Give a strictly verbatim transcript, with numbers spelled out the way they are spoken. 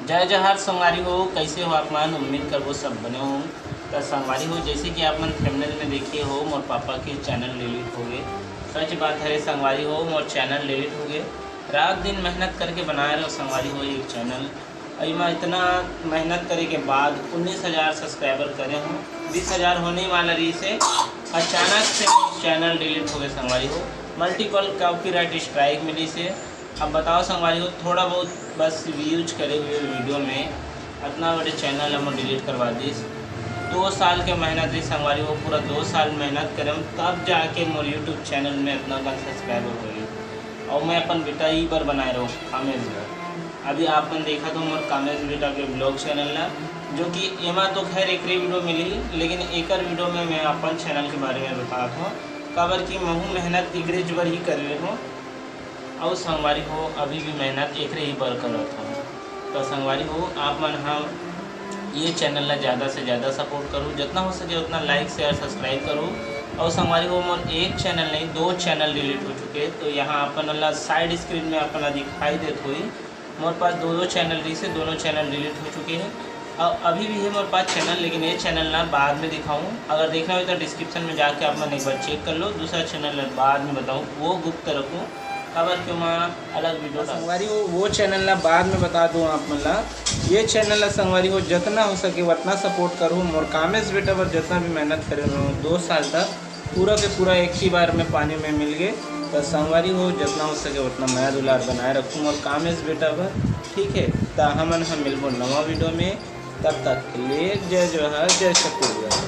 जय जोहार संगवारी हो, कैसे हो आप मन? उम्मीद करबो सब बने हो। त संगवारी हो, जैसे कि आप मन थंबनेल में देखे हो, मोर पापा के चैनल डिलीट हो गए। सच बात है संगवारी हो, मोर चैनल डिलीट हो गए। रात दिन मेहनत करके बनाए रहो संगवारी हो एक चैनल। अभी मैं इतना मेहनत करे के बाद उन्नीस हज़ार सब्सक्राइबर करे हूँ, बीस हज़ार होने वाला रही से अचानक से चैनल डिलीट हो गए संगवारी हो। मल्टीपल कॉपीराइट स्ट्राइक मिली से। अब बताओ संगवारी हो, थोड़ा बहुत बस व्यूज करे हुए वीडियो में इतना बड़े चैनल हम डिलीट करवा दिस। दो साल के मेहनत रही संगवारी हो, पूरा दो साल मेहनत करे हम, तब जाके मोर यूट्यूब चैनल में इतना कन सब्सक्राइबर हो गई। और मैं अपन बेटा ही बर बनाए रहो कामेश बर। अभी आप मन देखा तो मोर कामेश बेटा के ब्लॉग चैनल ला, जो कि एमा तो खैर एकरे वीडियो मिली, लेकिन एकर वीडियो में मैं अपन चैनल के बारे में बतात हूँ, काबर कि महू मेहनत एकरेच बर ही करे हूँ। अउ संगवारी हो, अभी भी मेहनत एकरे ही बर करत हूँ। तो संगवारी हो, आप मन ह ये चैनल ला ज़्यादा से ज़्यादा सपोर्ट करू, जितना हो सके उतना लाइक शेयर सब्सक्राइब करू। और संगवारी हो, मोर एक चैनल नहीं, दो चैनल डिलीट हो चुके हैं। तो यहाँ अपन ला साइड स्क्रीन में अपन ला दिखाई देत हुई, मोर पास दो दो चैनल रही से, दोनों चैनल डिलीट हो चुके हैं। और अभी भी है मोर पास चैनल, लेकिन ये चैनल ना बाद में दिखाऊँ। अगर देखना हो तो डिस्क्रिप्शन में जाके आप मन एक बार चेक कर लो। दूसरा चैनल बाद में बताऊँ, वो गुप्त रखूँ, काबर कि मैं अलग वीडियो संगवारी हो, वो चैनल ला बाद में बता दूँ आप मन ला। ये चैनल ला संगवारी हो, जितना हो सके उतना सपोर्ट करू। मोर कामेश बेटा बर जितना भी मेहनत करे हूँ दो साल तक, पूरा के पूरा एक ही बार में पानी में मिल गए। तो संगवारी हो, जितना हो सके उतना मया दुलार बनाए रखू मोर कामेश बेटा बर, ठीक है। तो हमन हम मिलबो नवा वीडियो में, तब तक के लिए जय जोहार, जय छत्तीसगढ़।